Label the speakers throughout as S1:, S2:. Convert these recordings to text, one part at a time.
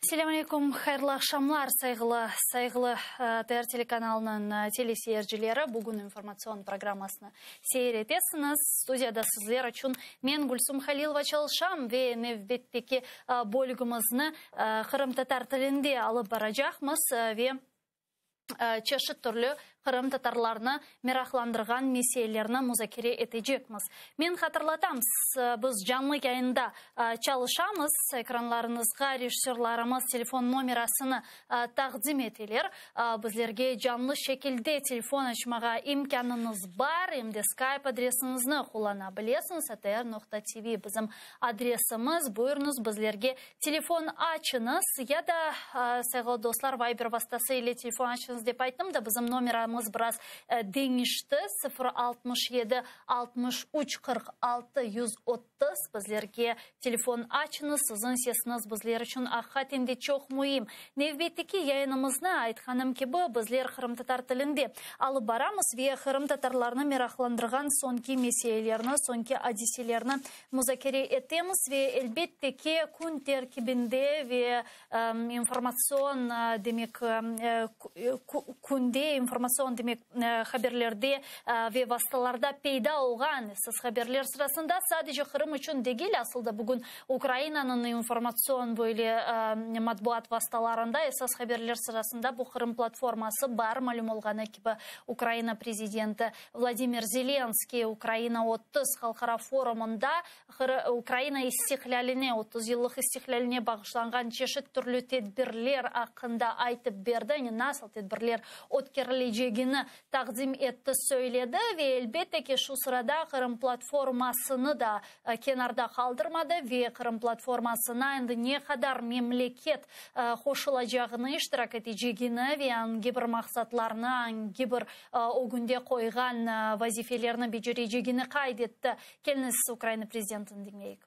S1: Selâm aleyküm, hayırlı aqşamlar, sayğılı, sayğılı TR telekanalınıñ teleseyircileri. Bugün informatsion programmasını seyir etesiñiz. Studiyada sizler içün men, Gülsum Halilova, çalışam ve nevbetteki bölügimizni qırımtatar tilinde alıp baracaqmız ve çeşit türlü qırımtatarlarnı meraqlandırğan meselelerni muzakere etecekmiz. Men hatırlatam, biz canlı yayında çalışamız, ekranlarıñızğa rejissörlarımız telefon nomerasını taqdim eteler. Bizlerge canlı şekilde telefon açmağa imkânıñız bar, em de Skype adresiñizni qullana bilesiñiz, atr noqta tv bizim adresimiz. Buyurıñız, bizlerge Telefon açıñız ya da, sayğılı dostlar, Viber vastası ile telefon açıñız dep ayttım da, bizim nomeramız biraz deñişti, 0 67 63 46 130. Bizlerge telefon açıñız, siziñ sesiñiz bizler içün aqiqaten de çoq müim. Nevbetteki yayınımıznı, aytqanım kibi, bizler qırımtatar tilinde alıp baramız ve qırımtatarlarnı meraqlandırğan soñki meselelerni, soñki adiselerni muzakere etemiz ve, elbette ki, kün terkibinde ve informatsion, demek, künde informatsion, demek, haberlerde ve vastalarda peyda olğan esas haberler sırasında sadece Qırım içün degil, asıl da bugün Ukrainanıñ informatsion böyle matbuat vastalarında esas haberler sırasında bu Qırım platforması bar, malüm olğanı kibi, Ukraina prezidenti Vladimir Zelenskiy Ukraina 30 halqara forumında Ukraina istiqlâline, 30 yıllıq istiqlâline bağışlanğan çeşit türlü tedbirler aqqında aytıp berdi, yani nasıl tedbirler ötkerilecegini taqdim etti, söyledi ve elbette ki, şu sırada Qırım platformasını da kenarda qaldırmadı ve Qırım platformasına endi ne qadar memleket qoşulacağını, iştirak etecegini ve angi bir maqsatlarnı, angi bir ögünde qoyğan vazifelerni becerecegini qayd etti. Keliñiz, Ukraina prezidentini diñleyik.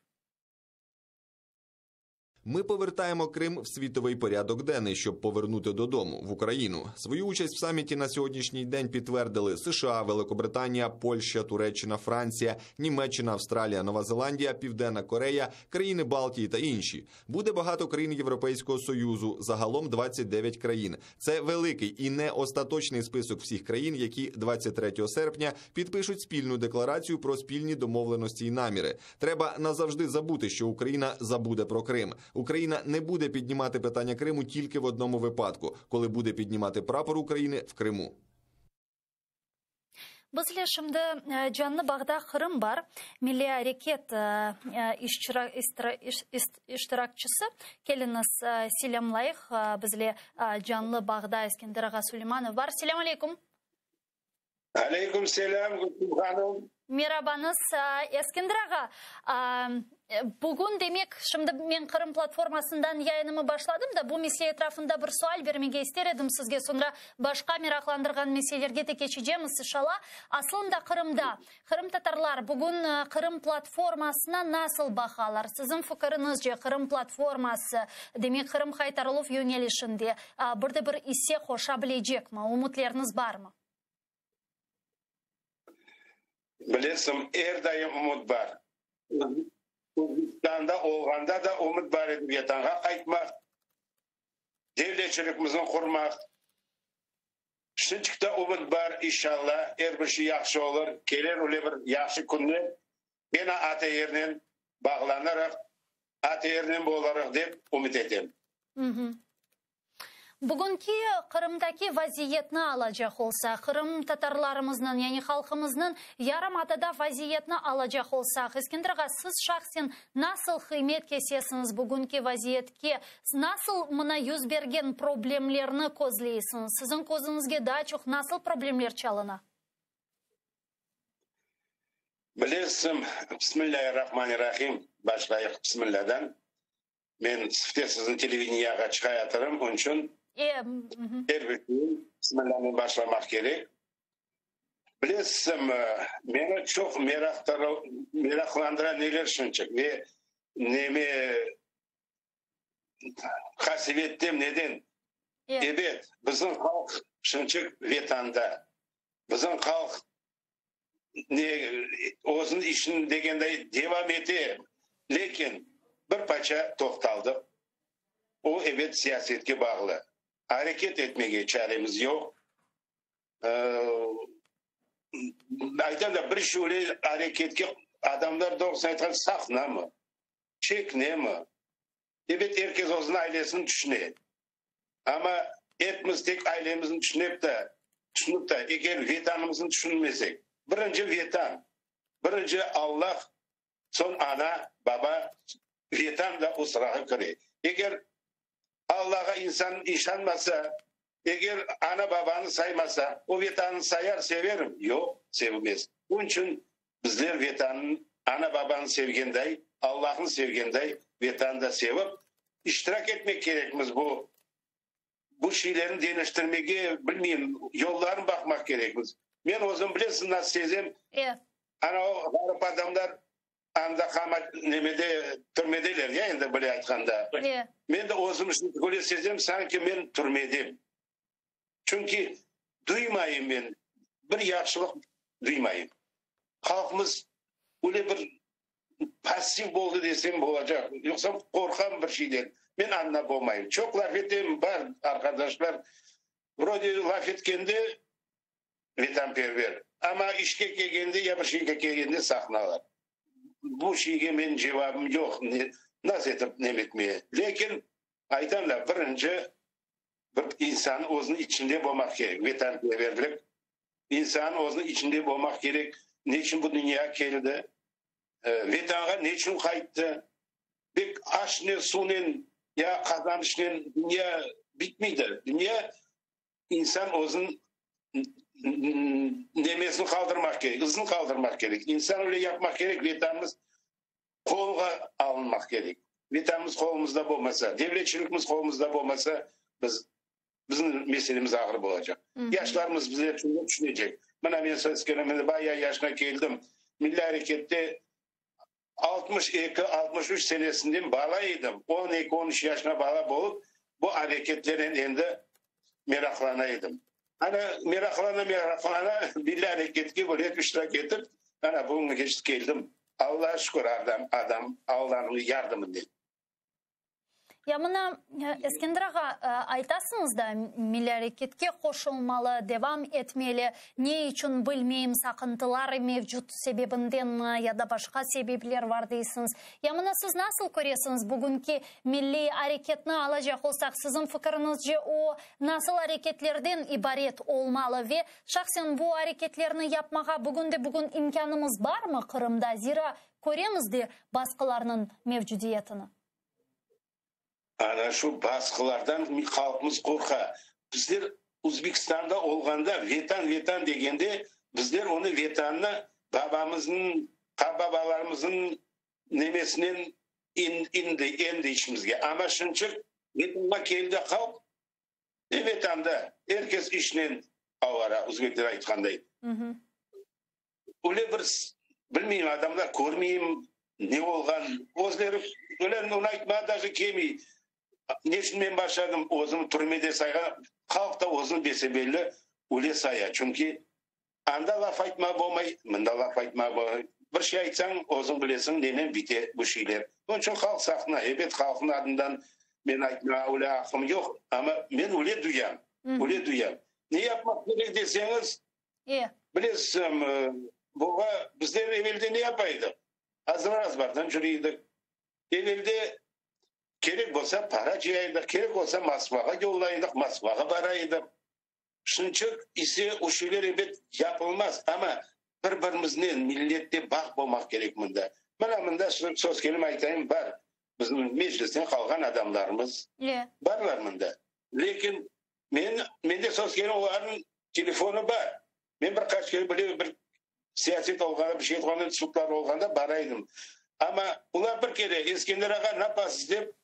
S2: Ми повертаємо Крим в світовий порядок денний, щоб повернути додому в Україну. Свою участь в саміті на сьогоднішній день підтвердили США, Великобританія, Польща, Туреччина, Франція, Німеччина, Австралія, Нова Зеландія, Південна Корея, країни Балтії та інші. Буде багато країн Європейського Союзу, загалом 29 країн. Це великий і не остаточний список всіх країн, які 23 серпня підпишуть спільну декларацію про спільні домовленості і наміри. Треба назавжди забути, що Україна забуде про Крим. Україна не буде піднімати питання Криму тільки в одному випадку, коли буде піднімати прапор України в Криму.
S1: Bizle şimdi canlı bağda Qırım bar milliy areket iştirakçisi. Keliñiz, selâmlayıq. Bizle canlı bağda Eskender ağa Suleymanov bar. Selâm aleyküm.
S3: Aleyküm selâm, Gülsüm hanım.
S1: Merabañız, Eskender ağa. Bugün, demek, şimdi men Qırım platformasından yayınımı başladım da, bu mesele etrafında bir sual bermege ister edim sizge, soñra başqa meraqlandırğan meselelerge de keçecemiz, inşallah. Aslında Qırımda qırımtatarlar bugün Qırım platformasına nasıl baqalar? Siziñ fikiriñizce, Qırım platforması, demek, Qırım qaytarıluv yönelişinde bir de bir isse qoşa bilecekmi? Ümütleriñiz barmı?
S3: Bilesiñ, er daim ümüt bar. Özbekistanda olğanda da ümüt bar edi Vetanğa qaytmaq, devletçilikimizni qurmaq. Şimdiki de ümüt bar, inşallah, er bir şey yahşı olur, keler öyle bir yahşı künler, kene ATRnen bağlanırıq, ATRnen bolarıq dep ümüt etem.
S1: Bugünki Qırımdaki vaziyetni alacaq olsaq, qırımtatarlarımıznıñ, yani halqımıznıñ yarımadada vaziyetni alacaq olsaq, Eskender ağa, siz şahsen nasıl qıymet kesesiñiz bugünki vaziyetke, nasıl mına yüz bergen problemlerni közleysiñiz, siziñ közüñizge daa çoq nasıl problemler çalına?
S3: Bilesiñ, Bismillâirrahmanirrahim, başlayıq Bismillâdan. Men sifte siziñ televideniyağa çıqayatırım, onıñ içün er bir şeyi bismillânen başlamaq kerek. Bilesizmi, meni çoq meraqlandıra neler şunçıq ve neme qasevettem neden? Ebet, bizim halq şunçıq Vetanda, bizim halq ne özüniñ işini degenday devam ete, lâkin bir parça toqtaldıq. O, ebet, siyasetke bağlı. Areket etmege çaremiz yoq. Aytam da, bir şöyle areketke adamlar, doğrusını aytqanda, saqınamı, çekinemi? Ebet, er kes özüniñ ailesini tüşüne. Amma epimiz tek ailemizni tüşünep de, tüşünip de, eger Vetanımıznı tüşünmesek, birinci Vetan, birinci Allah, soñ ana, baba, Vetan da o sırağa kire. Eger Allağa insan işanmasa, eger ana-babanı saymasa, o Vetanını sayar, severim? Yoq, sevmez. Onıñ içün bizler Vetannı, ana-babanı sevgenday, Allahnı sevgenday, Vetanı da sevip, iştirak etmek kerekmiz bu bu şeylerni deñiştirmege, bilmeyim, yollarını baqmaq kerekmiz. Men özüm, bilesiñ, nasıl sezem, ana o ğarip adamlar Anda qama nemede, türmedeler ya endi böyle aytqanda. Men de özüm şimdi böyle sezem, sanki men türmedem. Çünki duymayım men, bir yahşılıq duymayım. Halqımız öyle bir passiv boldı desem bolacaq. Yoqsa qorqam bir şeyden. Men añlap olmayım. Çoq laf etem, bar arqadaşlar, vrode laf etkende Vetanperver. Amma işke kelgende ya bir şeyge kelgende saqınalar. Bu şeyge menim cevabım yoq, nasıl etip nem etmeye. Lâkin aytam da, birinci bir insannıñ özüniñ içinde bolmaq kerek vetanperverlik. İnsannıñ özüniñ içinde bolmaq kerek, ne içün bu dünyağa keldi, Vetanğa ne içün qayttı. Pek aşnen, suvnen ya qazanışnen dünya bitmeydi. Dünya İnsan özüniñ nemesini qaldırmaq kerek, izini qaldırmaq kerek. İnsan öyle yapmaq kerek, Vetanımız qolğa alınmaq kerek. Vetanımız qolumızda bolmasa, devletçiligimiz qolumızda bolmasa, biz, bizim meselemiz ağır bolacaq. Yaşlarımız bizler içün ne tüşünecek? Mına men söz kelimi, bayağı yaşına keldim. Milliy arekette 62, 63 senesinden bala edim, on eki, on üç yaşına bala bolıp, bu areketlernen endi meraqlana edim. Ana, meraqlana-meraqlana, milliy areketke böyle iştirak etip, ana, bugünge keldim. Allağa şükür, adam, adam, Allanıñ yardımınen.
S1: Ya mına, Eskender ağa, aytasıñız da, milliy areketke qoşulmalı, devam etmeli, ne içün bilmeyim, saqıntılar mevcut sebebindenmi ya da başqa sebepler var deysiñiz. Ya mına siz nasıl köresiñiz, bugünki milliy areketni alacaq olsaq, siziñ fikiriñizce o nasıl areketlerden ibaret olmalı ve şahsen bu areketlerni yapmağa bugünde-bugün imkânımız barmı Qırımda, zira köremiz de basqılarnıñ mevcudiyetini.
S3: Ana şu basqılardan halqımız qorqa. Bizler Uzbekistanda olğanda Vetan, Vetan degende, bizler onı Vetannı babamıznıñ, qartbabalarımıznıñ nemesinen indi, endi içimizge. Amma şimcik Vetanğa keldi halq, e Vetanda er kes işnen avara, uzbekler aytqanday. Öyle bir, bilmeyim, adamlar körmeyim, ne olğan, özleri öyle onı aytmağa daje kelmey. Ne içün men başladım, özümi türmede sayğan, halq da özüni bese-belli öyle saya. Çünki anda laf aytmağa bolmay, mında laf aytmağa bolmay. Bir şey aytsañ, özüñ bilesiñ, nenen bite bu şeyler. Onıñ içün halq saqına. Ebet, halqnıñ adından men aytmağa öyle aqım yoq, amma men öyle duyam, öyle duyam. Ne yapmaq kerek deseñiz, Bilesiz, buğa bizler evelde ne yapa edik? Azbar-azbardan cüre edik. Evelde kerek bolsa para cıya edik, kerek olsa Moskvağa yollay edik, Moskvağa bara edik. Şunçıq ise o şeyler ebet yapılmaz, amma bir-birimiznen millette bağ bolmaq kerek mında. Mına mında söz kelimi aytayım, bar bizim meclisten qalğan adamlarımız barlar mında. Lâkin Men, mende söz kelimi olarnıñ telefonı bar. Men bir qaç kere bile bir siyaset olğanda, bir şey olğanda, sudlar olğanda bara edim. Amma olar bir kere Eskender ağa napasız dep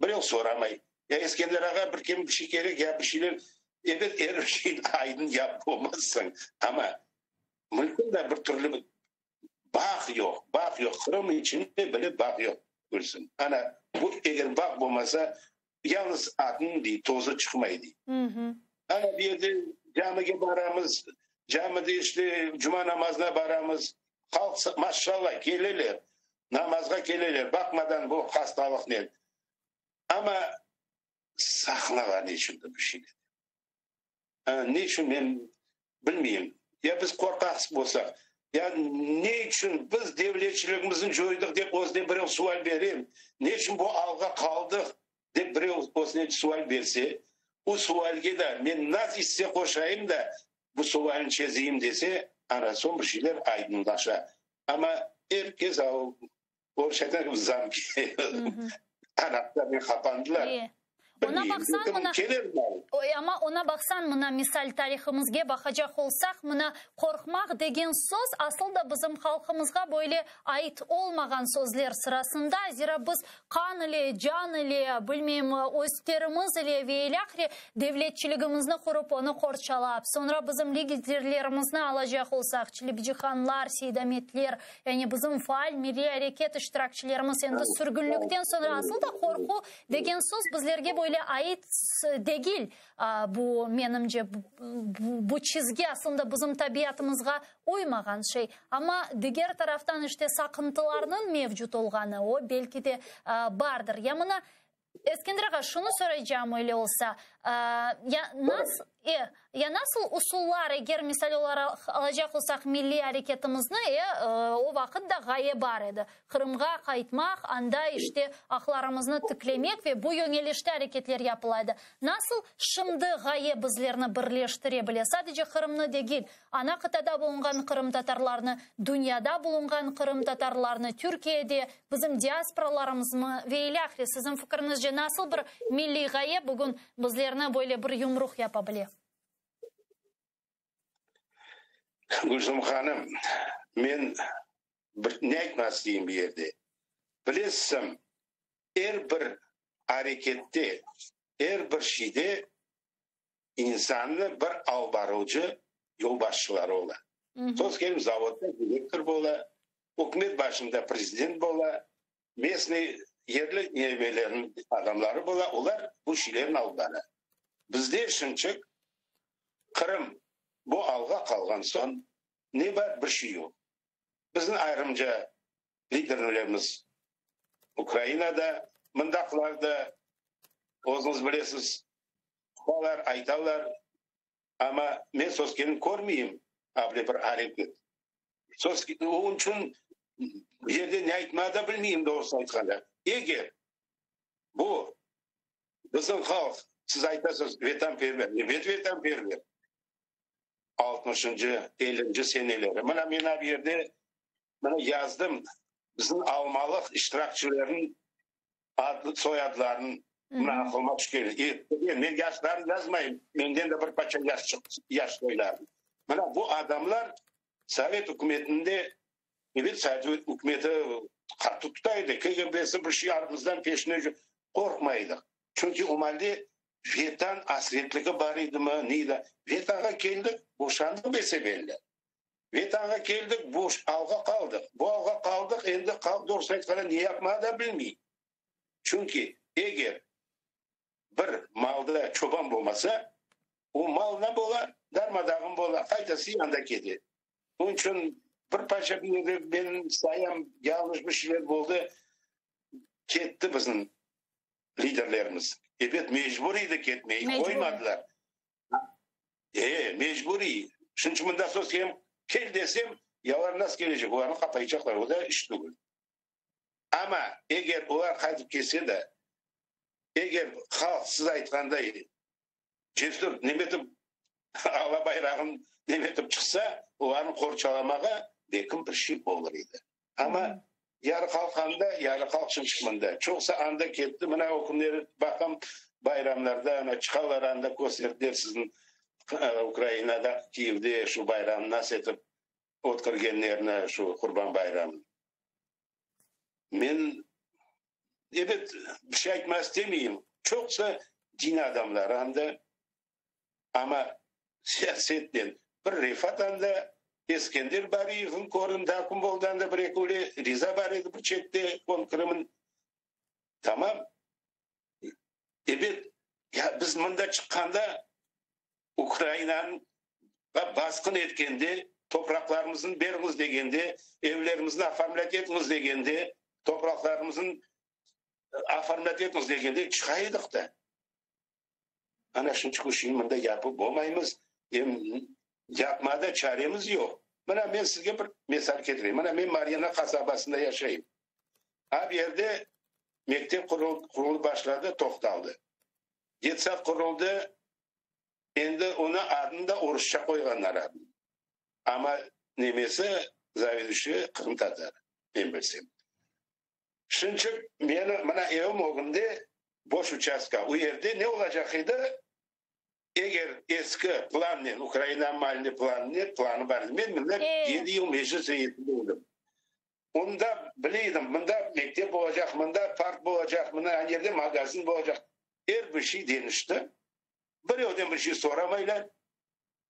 S3: birev soramay. Ya Eskender ağa bir kim bir şey kerek, ya bir şeyler. Ebet, er bir şeyni aydın yapıp olmazsıñ. Amma mümkün da bir türlü bir bağ yoq, bağ yoq. Qırım içinde bile bağ yoq, Gülsüm. Ana, bu eger bağ bolmasa, Yalnız atnıñ, dey, tozu çıqmay, dey. Ana, bu yerde camige baramız, camide işte cuma namazına baramız. Halq, maşşalla, keleler, namazğa keleler, baqmadan bu hastalıqnen. Amma. Saqınalar ne içündir bir şeyden. Ne içün men bilmeyim. Ya biz qorqaq bolsaq, ya ne içün biz devletçiligimizni coydıq dep özüne birev sual bere, ne içün bu alğa qaldıq dep birev özüne sual berse, o sualge de men naz isse qoşayım da bu sualni çezeyim dese, ana soñ bir şeyler aydınlaşa. Amma er kes orusça aytqan kibi zamke anahtarnen qapandılar.
S1: Ona baqsañ, mına, amma ona baqsañ, mına, misal, tarihımızge baqacaq olsaq, mına, qorqmaq degen söz asıl da bizim halqımızğa böyle ait olmağan sözler sırasında, zira biz qan ile, can ile, bilmeyim, öz terimiz ile ve ilâhre devletçiligimizni qurıp, onı qorçalap, soñra bizim liderlerimizni alacaq olsaq, Çelebicihanlar, Seydametler, yani bizim faal milliy areket iştirakçilerimiz endi sürgünlikten soñra asıl da qorqu Degen söz bizlerge böyle ait degil, bu, menimce, bu çizgi aslında bizim tabiatımızğa uymağan şey. Amma diger taraftan, işte, saqıntılarnıñ mevcut olğanı, o, belki de, bardır. Ya mına, Eskender ağa, şunı soraycağım öyle olsa, ya nas, e, ya nasıl usullar, eger misal olaraq alacaq olsaq milliy areketimizni, e, o vaqıt da ğaye bar edi, Qırımğa qaytmaq, anda, işte, aqlarımıznı tiklemek ve bu yöñelişte areketler yapıla edi. Nasıl şimdi ğaye bizlerni birleştire bile, sadece Qırımnı degil, ana qıtada bulunğan qırımtatarlarnı, dünyada bulunğan qırımtatarlarnı, Türkiyede bizim diasporalarımıznı ve ilâhre, siziñ fikriñizce nasıl bir milliy ğaye bugün bizlerni böyle bir yumruq yapa bile?
S3: Gülsüm hanım, men bir ne aytmaq isteyim bu yerde? Bilesizmi, er bir arekette, er bir şeyde insannı bir albarıcı yolbaşçıları ola. Söz kelimi, zavodda direktor bola, ükümet başında prezident bola, mestnıy yerli nebelerniñ adamları bola, olar bu şeylerni alıp bara. Bizde şimçik Qırım bu alğa qalğan soñ ne bar, bir şey yoq. Bizim ayrımca liderlerimiz Ukrainada, mındaqlarda, özüñiz bilesiz, çıqalar, aytalar, amma men söz kelimi körmeyim able bir areket. Söz, onıñ içün bu yerde ne aytmağa da bilmeyim, doğrusını aytqanda. Eger bu bizim halq, siz aytasız, vetanperver, ebet vetanperver, altmışıncı, ellinci seneleri. Mına men bir yerde mına yazdım, bizim almalıq iştirakçileriniñ adlı, soyadlarını mına aqlıma tüşken. Men yaşlarını yazmayım, menden de bir parça yaş çıqtı, yaş soylarım. Mına bu adamlar Sovet ükümetinde, ebet, Sovet ükümeti qattı tuta edi, KGB-si bir şey artımızdan peşine qorqmaydıq. Çünki o malde Vetan asretligi bar edimi, ne edi? Vetanğa keldik, boşandıq bese-belli. Vetanğa keldik, boş alğa qaldıq. Bu alğa qaldıq, endi halq doğrusını aytqanda ne yapmağa da bilmey. Çünki eger bir malda çoban bolmasa, o mal ne bola? Darma-dağın bola, qaytası yanda kete. Onıñ içün bir parça bir yerde men sayam, yañlış bir şeyler boldı, ketti bizim liderlerimiz. Ebet, mecbur edi ketmey, qoymadılar. E, mecburiy. Şunıñ içün mında söz hem kel desem, ya olar nasıl kelecek, olarnı qapaycaqlar, o da iş tügül. Amma eger olar qaytıp kelse de, eger halq siz aytqanday cesür, neme etip, ala bayrağın neme etip çıqsa, olarnı qorçalamağa belkim bir şey olur edi. Amma yarı halq anda, yarı halq şimşik mında. Çoqusı anda ketti. Mına o künleri baqam, bayramlarda ana çıqalar anda kösterdiler siziñ Ukrainada, Kiyevde şu bayramnı nasıl etip ötkergenlerini, şu Qurban bayramını. Men, ebet, bir şey aytmaq istemeyim. Çoqusı din adamları anda. Amma siyasetnen bir Refat anda, Eskender Bariyevniñ körün daa kün boldı anda bir-eki öyle, Riza bar edi bir çette, Fond Krımın. Tamam. Ebet, ya biz mında çıqqanda Ukrainanıñ basqın etkende, topraqlarımıznı beriñiz degende, evlerimizni oformlât etiñiz degende, topraqlarımıznı oformlât etiñiz degende çıqa edik da. Ana şunçıq işni mında yapıp olmaymız, em yapmada çaremiz yoq. Mına men sizge bir misal ketireyim. Mına men Maryina qasabasında yaşayım. A bu yerde mektep qurulıp başladı, toqtaldı. Detsad quruldı, endi onı adını da orusça qoyğanlar adını. Amma nemesi, zaveduşi qırımtatar, men bilsem. Şunçıq meni, mına evim ögünde boş uçastka, o yerde ne olacaq edi, eger eski plannen, Ukraina malini planınen, planı bar edi, men mında yedi yıl meclis reisi boldım. Onda bile edim, mında mektep olacaq, mında park olacaq, mına ana yerde magazin olacaq. Er bir şey deñişti. Birevden bir şey soramaylar,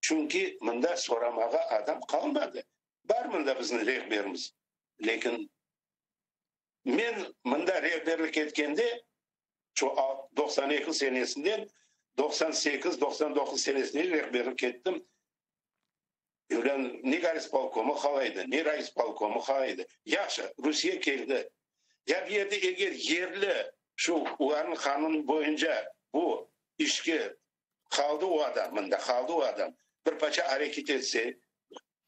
S3: çünki mında soramağa adam qalmadı. Bar mında bizim rehberimiz, lâkin men mında rehberlik etkende, şu 92 senesinden 98, 99 senesine rehberlik ettim, Öyle ne gorispolkomı qalaydı, ne rayspolkomı qalaydı. Yahşı, Rusiye keldi. Ya bu yerde eger yerli şu olarnıñ qanun boyunca bu işke qaldı o adam, mında qaldı o adam, bir parça areket etse,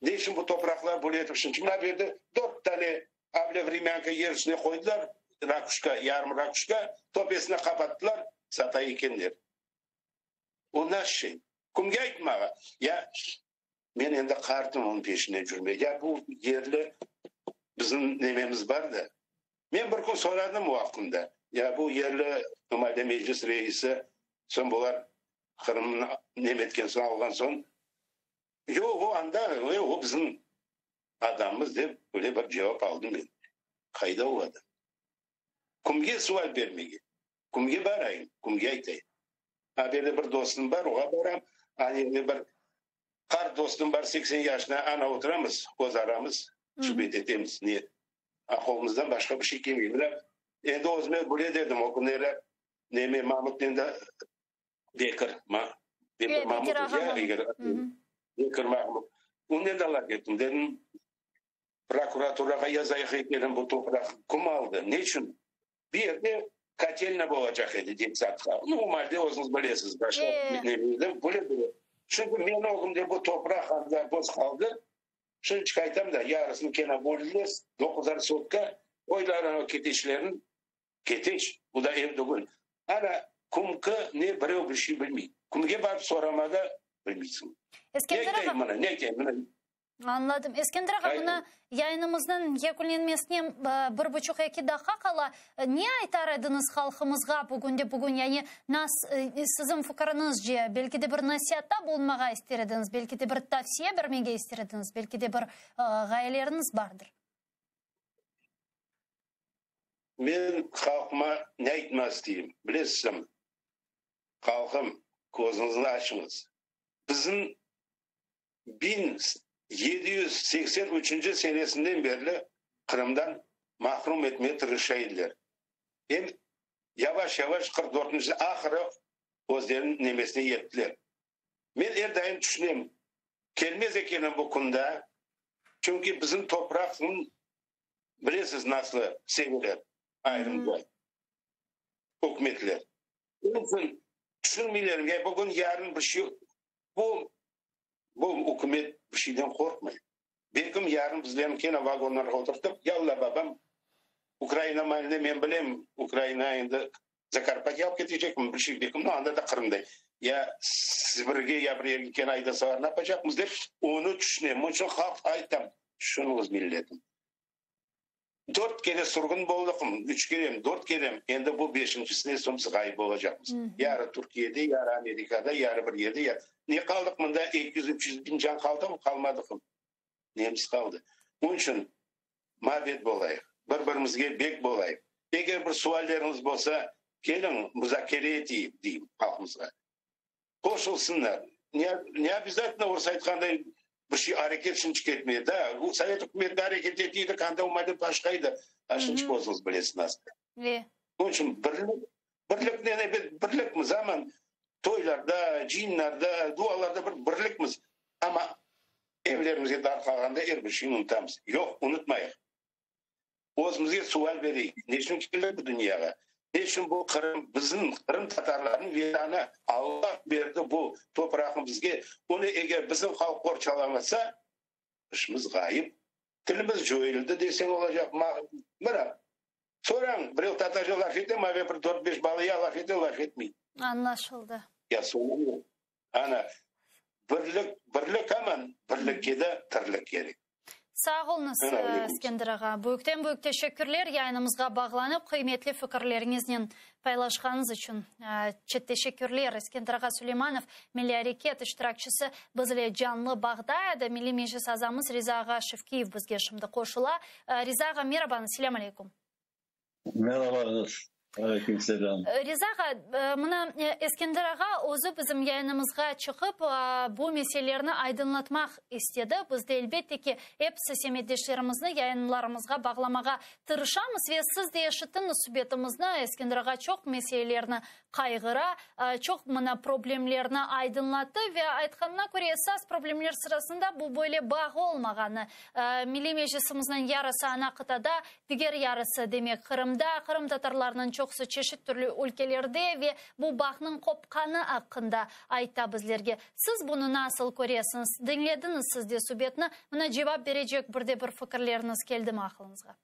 S3: ne içün bu topraqlar böyle etip şimdi mına bu yerde dört tane able vremânka yer üstüne qoydılar, rakuşka, yarım rakuşka, töpesine qapattılar, sata ekenler. O nasıl şey? Kimge aytmağa? Ya men endi qartım, onıñ peşinden cürmey. Ya bu yerli bizim nememiz bar da. Men bir kün soradım o aqqında. Ya bu yerli normalde meclis reisi, soñ bular Qırımnı neme etken soñ, alğan soñ, yoq, o anda, o bizim adamımız dep öyle bir cevap aldım men. Qayda o adam? Kimge sual bermege? Kimge barayım, kimge aytayım? A berde bir dostum bar, oğa baram. A yerde bir qart dostum bar, 80 yaşında, ana oturamız, öz aramız, subet etemiz. Ne? A qolumızdan başqa bir şey kelmey. Mına, endi özüme böyle dedim o künleri, neme Mamutnen de Bekir, ma, Bekir Mamut, ya, eger, Bekir Mamut. Onen de laf ettim, dedim, prokuraturağa yazayıq ekenim, bu topraq kim aldı, ne içün? Bir yerde kotelna bolacaq edi detsatqa. Normalde özüñiz bilesiz, başqa nemede böyle böyle. Çünki men ögümde bu topraq anda boş qaldı. Şunçıq aytam da, yarısını kene böldiler, doquzar sotka, qoydılar ana keteçlerin, keteç, bu da ev degil. Ana kumki ne birev bir şey bilmey. Kimge barıp soramada bilmeysiñ.
S1: Ne
S3: aytayım mına, ne aytayım mına.
S1: Añladım. Eskender ağa, mına yayınımıznıñ yekünlenmesine bir buçuq, eki daqqa qala. Ne aytar ediñiz halqımızğa bugünde bugün? Yani nas, siziñ fikiriñizce, belki de bir nasiatta bulunmağa ister ediñiz, belki de bir tavsiye bermege ister ediñiz, belki de bir ğayeleriñiz bardır.
S3: Men halqıma ne aytmaq isteyim, bilesizmi? Halqım, közüñizni açıñız. Bizim 1783 senesinden berli Qırımdan mahrum etmege tırışa ediler. Em yavaş-yavaş 44-nci ahırı özleriniñ nemesine yettiler. Men er daim tüşünem, kelmez ekenim bu kün da, çünki bizim topraqnıñ, bilesiz, nasıl seveler ayrımca ükümetler. Onıñ içün tüşünmeyler, ya bugün, yarın bir şey, bu Bu ükümet bir şeyden qorqmay. Belkim yarın bizlerni kene vagonlarğa oturtıp, yalla babam, Ukraina maline men bilem, Ukraina endi Zakarpatye alıp ketecekmi, bir şey, belkim, no, anda da Qırımda ya Sibirge, ya bir yerge kene aydasalar ne yapacaqmız dep, onı tüşünem. Onıñ içün halq aytam, tüşüniñiz, milletim. Dört kere sürgün boldıqım, üç kerem, dört kerem, endi bu beşincisine soñ biz ğayıp olacaqmız. Yarı Türkiyede, yarı Amerikada, yarı bir yerde, ya. Ne qaldıq mında, 200, 300 biñ can qaldıqmı, qalmadıqmı? Nemiz qaldı? Onıñ içün mabet bolayıq, bir-birimizge bek bolayıq. Eger bir sualleriñiz bolsa, keliñ, muzakere eteyik, deyim halqımızğa. Qoşulsınlar. Ne, ne obязательно orus aytqanday bir şey areket şunçıq etmeye. Da, bu Sovet ükümeti areket eteydi, qanda olmaydı, başqa edi. A şunçıq özüñiz bilesiz nasıl.
S1: Ve.
S3: Onıñ içün birlik, birliknen ebet birlikmiz, aman toylarda, cıyınlarda, dualarda bir birlikmiz. Amma evlerimizge darqalğanda er bir şeyni unutamız. Yoq, unutmayıq. Özümizge sual bereyik, ne içün keldik bu dünyağa? Ne içün bu Qırım bizim, qırımtatarlarnıñ vetanı, Allah berdi bu topraqnı bizge, onı eger bizim halq qorçalamasa, işimiz ğayıp, tilimiz coyuldı deseñ olacaq. Mına, sorañ, birev tatarca laf ete, mavia bir dört-beş bala ya laf ete, laf etmey.
S1: Añlaşıldı.
S3: Ya soñu, ana, birlik, birlik aman, birlikke de tirlik kerek.
S1: Sağ oluñız, Eskender ağa. Büyükten-büyük teşekkürler yayınımızğa bağlanıp, qıymetli fikirleriñiznen paylaşqanıñız içün. Teşekkürler. Eskender ağa Suleymanov, Milliy areket iştirakçisi, bizle canlı bağda edi. Milliy Meclis azamız Riza ağa Şevkiyev bizge şimdi qoşula. Riza ağa, merabañız, selâm aleyküm.
S4: Merabañız, aleyküm selâm.
S1: Riza ağa, mına Eskender ağa özü bizim yayınımızğa çıqıp, bu meselelerni aydınlatmaq istedi. Biz de, elbette ki, episi semetdeşlerimizni yayınlarımızğa bağlamağa tırışamız ve siz de eşittiñiz subetimizni, Eskender ağa çoq meselelerni qayğıra, çoq mına problemlerni aydınlattı ve aytqanına köre, esas problemler sırasında bu böyle bağ olmağanı, Milliy Meclisimizniñ yarısı ana qıtada, diger yarısı, demek, Qırımda, qırımtatarlarnıñ çoqusı çeşit türlü ülkelerde ve bu bağnıñ qopqanı aqqında ayta bizlerge. Siz bunı nasıl köresiñiz? Diñlediñiz siz de subetni, mına cevap berecek bir de bir fikirleriñiz keldimi aqılıñızğa?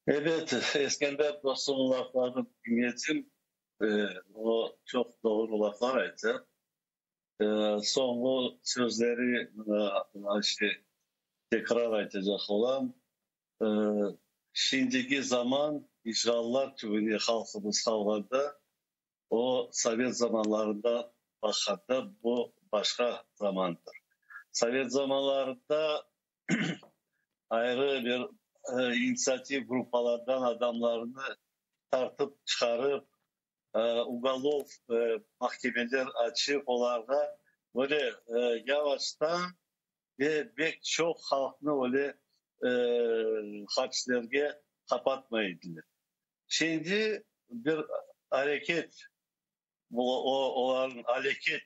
S4: Ebet, Eskender dostumnıñ laflarını diñledim. O, çoq doğru laflar ayttı. Soñu sözleri mına işte tekrar aytacaq olam. Şimdiki zaman işğallar tübüne halqımız qalğanda, o sovet zamanlarında baqqanda bu başqa zamandır. Sovet zamanlarında ayrı bir intsiativ gruppalardan adamlarnı tartıp çıqarıp, ugolov mahkemeler açıp, olarğa böyle yavaştan ve bek çoq halqnı öyle hapislerge qapatmay ediler. Şimdi bir areket, olarnıñ aleket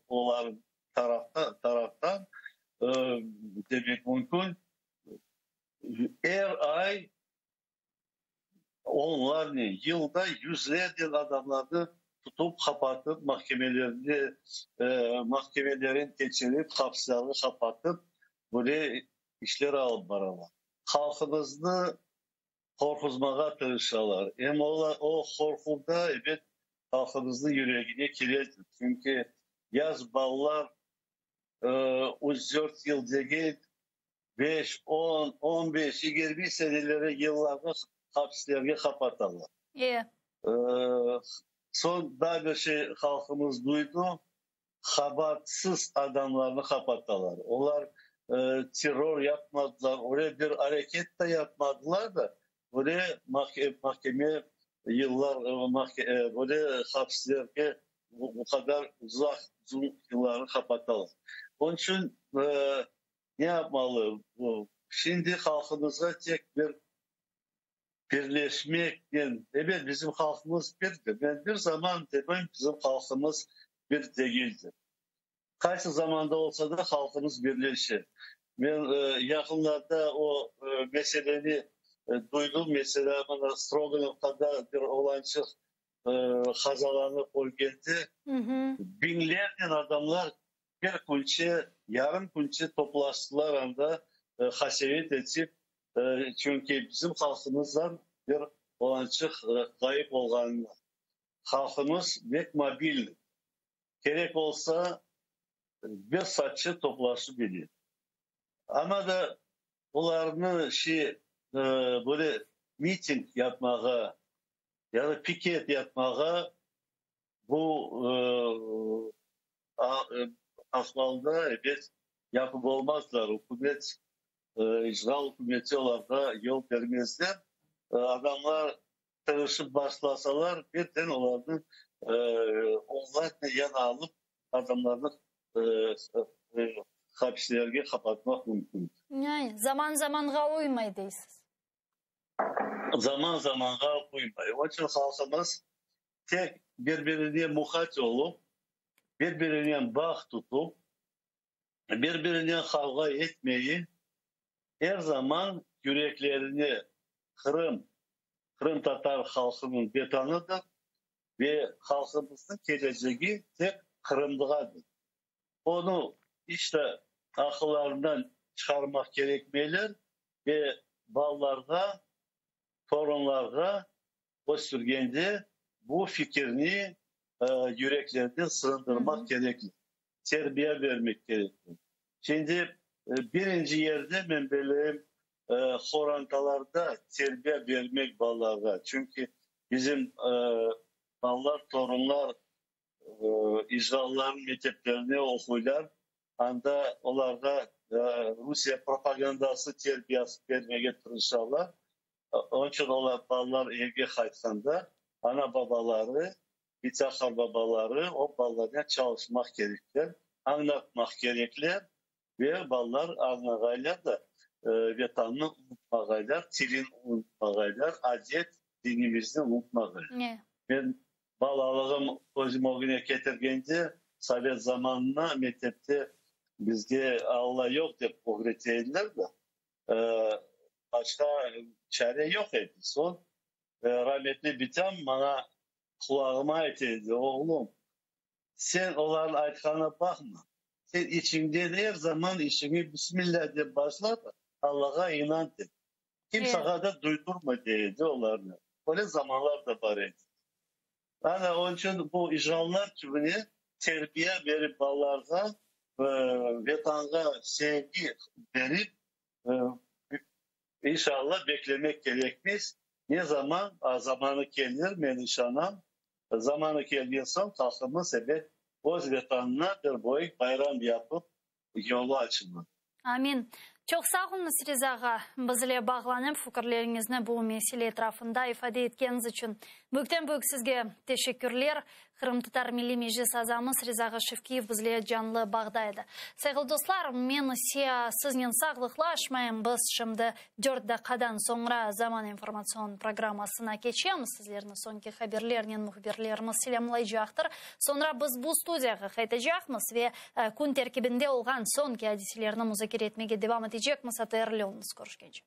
S4: olarnıñ taraftan demek mümkün, er ay Onlarnen, yılda yüzlernen adamlarnı tutıp, qapatıp, mahkemelerinde, mahkemelerin keçirip, hapslarnı qapatıp, böyle işler alıp baralar. Halqımıznı qorquzmağa tırışalar. Em olar, o qorquv da, ebet, halqımıznıñ yüregine kiredir. Çünki yaş balalar üç, dört yıl degil, Beş, on, on beş, 20 senelere, yıllarnı hapislerge qapatalar.
S1: E.
S4: Soñ daa bir şey halqımız duydu, qabaatsız adamlarnı qapatalar. Olar terror yapmadılar, öyle bir areket de yapmadılar da, böyle mahkeme yıllar, böyle hapislerge bu qadar uzaq, uzun yıllarnı qapatalar. Onıñ içün Ne yapmalı bu? Şimdi halqımızğa tek bir birleşmeknen, ebet, bizim halqımız birdir. Men bir zaman demem, bizim halqımız bir degildir. Qaysı zamanda olsa da halqımız birleşe. Men yaqınlarda o meseleni duydım, meselâ, mına Strogonovkada bir oğlançıq qazalanıp ölgende, biñlernen adamlar Bir künçe, yarım künçe toplaştılar anda, qasevet etip, çünki bizim halqımızdan bir olançıq ğayıp olğanını. Halqımız bek mobildir. Kerek olsa, bir saatçe toplaşıp bile. Amma da olarnı şey, böyle miting yapmağa ya da piket yapmağa Bu ahvalda, ebet, yapıp olmazlar. Ükümet, işğal ükümeti olarğa yol bermezler. Adamlar tırışıp başlasalar, birden olarnı onlarnen yana alıp, adamlarnı hapislerge qapatmaq mümkün.
S1: Zaman zamanğa uymay, deysiz.
S4: Zaman zamanğa uymay. Onıñ içün halqımız tek bir-birine muqayt olıp, bir-birinen bağ tutıp, bir-birinen qavğa etmeyip, er zaman yüreklerine Qırım, qırımtatar halqınıñ vetanıdır ve halqımıznıñ kelecegi tek Qırımdağadır. Onı iç de aqıllarından çıqarmaq kerekmeyler ve balalarğa, torunlarğa östürgende bu fikirni yüreklerine sığındırmaq kerekler, terbiye bermek kerekler. Şimdi birinci yerde men beleyim qorantalarda terbiye bermek balalarğa, çünki bizim balalar, torunlar işğalların mekteplerinde oquylar, anda olarğa Rusiye propagandası terbiyesi bermege tırışalar. Onıñ içün olar, balalar evge qaytqanda, ana-babaları, bita-qarbabaları o balalarnen çalışmaq kerekler, añlatmaq kerekler ve balalar añlağaylar da, Vetanını unutmağaylar, tilini unutmağaylar, adet, dinimizni unutmağaylar. Men balalığım közüm ögüne ketirgende, sovet zamanına mektepte bizge Alla yoq dep ögrete ediler de, Başqa çare yoq edi. Soñ rametli bitam maña qulağıma ayta edi, Oğlum, sen olarnıñ aytqanına baqma. Sen içiñden er zaman işiñi Bismillâ dep başla da, Allağa inan dep. Kimsağa da duydurma, dey edi olarnı. Öyle zamanlar da bar edi. Ana, onıñ içün bu işğallar tübüne terbiye berip balalarğa, Vetanğa sevgi berip, İnşallah, beklemek kerekmez. Ne zaman, zamanı kelir, men işanam, zamanı kelgen soñ halqımız, ebet, öz Vetanına bir böyük bayram yapıp, yolu açılır.
S1: Amin. Çoq sağ oluñız, Riza ağa, bizle bağlanıp, fikirleriñizni bu mesele etrafında ifade etkeniñiz içün. Büyükten-büyük sizge teşekkürler. Qırımtatar Milliy Meclis azamız Riza ağa Şevkiyev bizle canlı bağda edi. Sayğılı dostlar, men ise siznen sağlıqlaşmayım. Biz şimdi dört daqqadan soñra Zaman informatsion programmasına keçemiz. Sizlerni soñki haberlernen mühbirlerimiz selâmlaycaqtır. Soñra biz bu studiyağa qaytacaqmız ve kün terkibinde olğan soñki adiselerni muzakere etmege devam etecekmiz. ATR ile oluñız. Körüşkence.